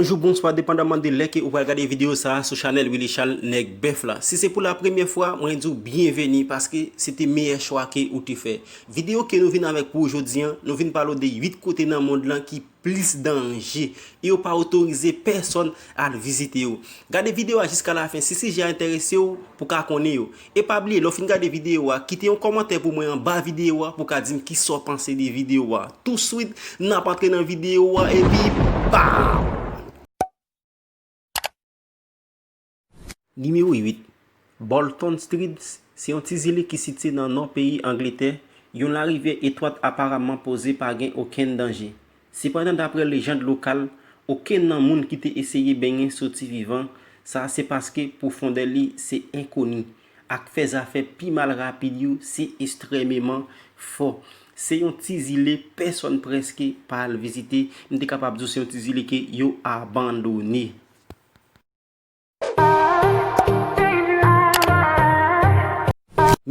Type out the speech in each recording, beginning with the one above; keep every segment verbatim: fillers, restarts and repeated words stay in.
Bonjou, bonswa, depandaman de lè ke ou pral gade videyo sa a sou chanèl Willy Charles Nèg Bèf la. Si se pou la premyè fwa, mwen di w byenveni paske se te meyè chwa ke ou te fè. Videyo ke nou vin avèk pou w jodi a, nou vin pale w de uit kote nan mond lan ki plis danje e yo pa otorize pèsonn al vizite yo. Gade videyo a jiska lafen. Si sijè a enterese w, pou ka konnen yo. E pa bliye, lè w fin gade videyo a, kite yon kòmantè pou mwen anba videyo a pou ka di m kisa w panse de videyo a. Touswit, n ap antre nan videyo a epi bam! Nimewo uit. Bolton Street se yon ti zile ki sitiye nan nò peyi Angletè, yon larivyè etwat aparaman poze pa gen okenn danje. Sepandan, daprè lejand lokal, okenn nan moun ki te eseye benyen soti vivan, sa se paske pwofondè li se enkoni, ak fè zafè pi mal rapid yo se ekstrèmeman fò. Se yon ti zile pèsonn prèske pa al vizite, m te kapab di w se yon ti zile ke yo abandone.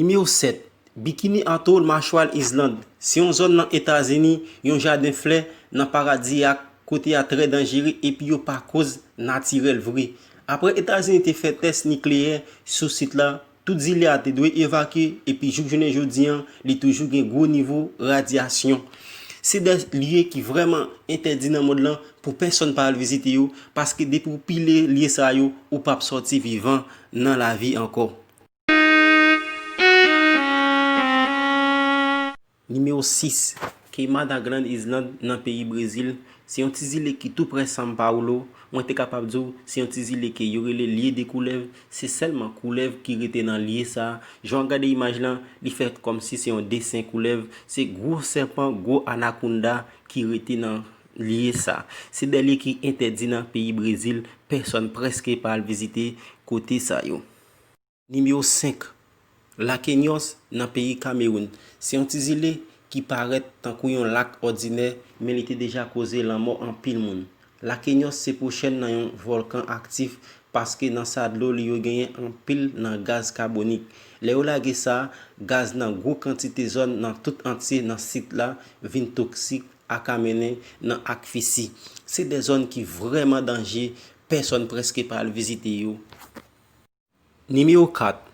Nimewo sèt. Bikini Atoll, Marshall Island, se yon zòn nan Etazini, yon jaden flè nan paradiyak, kote a trè danjere epi yo pa koz natirèl vre. Apre Etazini te fè tès nikleyè sou sit la, tout zile a te dwe evakye epi jouk jounen jodi a, li toujou gen gwo nivo radyasyon. Se de lye ki vrèman entèdi nan mond lan pou pèsonn pa al vizite yo, paske depi w pile lye sa yo, ou p ap sòti vivan nan lavi ankò. Nimewo sis. Queimada Grande Island nan peyi Brezil, se yon ti zile ki tou prè São Paulo. Mwen te kapab di w, se yon ti zile ke yo rele Lye de Koulèv. Se sèlman koulèv ki rete nan lye sa a. Jan w ap gade imaj lan, li fèt kòmsi se yon desen koulèv. Se gwo sèpan, gwo anakonda ki rete nan lye sa a. Se de lye ki entèdi nan peyi Brezil. Pèsonn prèske pa al vizite kote sa yo. Nimewo senk. Lakenyòs nan peyi Kamewoun. Se yon ti zile ki parèt tankou yon lak òdinè, men li te deja koze lanmò anpil moun. Lakenyòs se pwochèn nan yon vòlkan aktif, paske nan sa dlo li yo genyen anpil nan gaz kabonik. Lè yo lage sa, gaz nan gwo kantite zòn nan tout antye nan sit la vin toksik, ak ka mennen nan akfisi. Se de zòn ki vrèman danje, pèsonn prèske pa al vizite yo. Nimewo kat.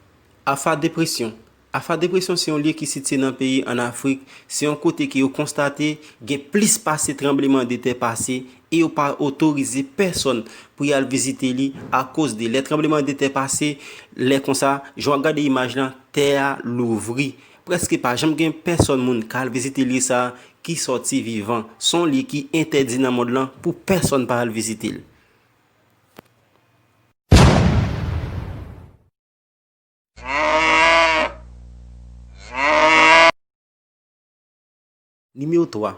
Afa Depresyon. Afa Depresyon se yon lye ki sitiye nan peyi ann Afrik. Se yon kote ke yo konstate gen plis pase tranblemanntè pase e yo pa otorize pèsonn pou y al vizite li akoz de lè tranblemanntè pase, lè konsa, jan w ap gade imaj lan, tè a louvri. Prèske pa janm gen pèsonn moun k al vizite lye sa a ki sòti vivan. Se yon lye ki entèdi nan mond lan pou pèsonn pa al vizite l. Nimewo twa.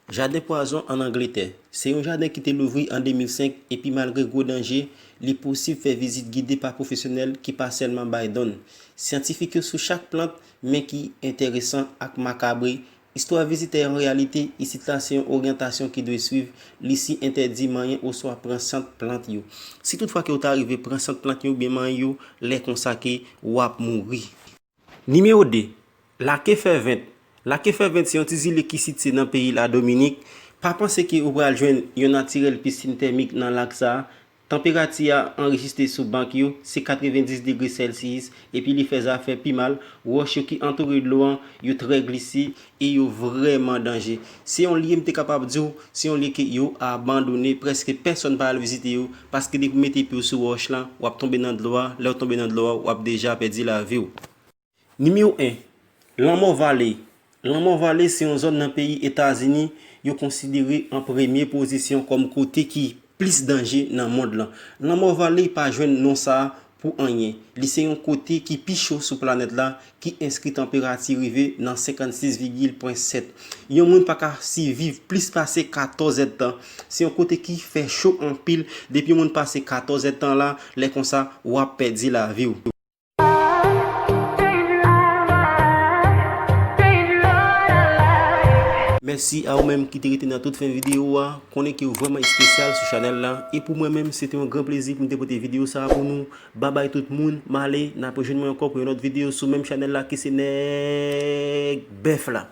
Jaden pwazon ann Angletè. Se yon jaden ki te louvri an de mil senk epi malgre gwo danje, li posib fè vizit gide pa pwofesyonèl ki pa sèlman bay don syantifik yo sou chak plant, men ki enteresan ak makabre. Istwa vizitè an reyalite, isit la se yon oryantasyon ki dwe swiv, li si entèdi manyen oswa pran sant plant yo. Si toutfwa ke w ta rive pran sant plant yo oubyen manyen yo, lè konsa ke w ap mouri. Nimewo de. Lake Fèvent. Lake Fèvent se yon ti zile ki sitiye nan peyi Ladominik. Pa panse ke ou pral jwenn yon natirèl pisin tèmik nan lak sa a. Tanperati a anrejistre sou bank yo se katrevenndis degre Celsius epi li fè zafè pi mal. Wòch yo ki antoure dlo an, yo trè glise e yo vrèman danje. Se yon lye, m te kapab di w, se yon lye ke yo abandone, prèske pèsonn pa al vizite yo, paske depi w mete pye w sou wòch lan, w ap tonbe nan dlo a, lè w tonbe nan dlo a, w ap deja pèdi lavi w. Nimewo en. Lanmò Valley. Lanmò Valley se yon zòn nan peyi Etazini yo konsidere an premye pozisyon kòm kote ki plis danje nan mond lan. Lanmò Valley pa jwenn non sa a pou anyen. Li se yon kote ki pi cho sou planèt la, ki enskri tanperati rive nan senkannsis vigil pwen sèt. Yon moun pa ka siviv plis pase katòz èdtan. Se yon kote ki fè cho anpil. Depi yon moun pase katòz èdtan la, lè konsa, w ap pèdi lavi w. Mèsi a ou menm ki te rete nan tout fen videyo a. Konnen ke w vrèman espesyal sou chanèl la. E pou mwen menm, se te yon gran plezi pou m te pote videyo sa a pou nou. Babay tout moun, m ale, n ap rejwenn mwen ankò pou yon lòt videyo sou menm chanèl la ki se Nèg Bèf la.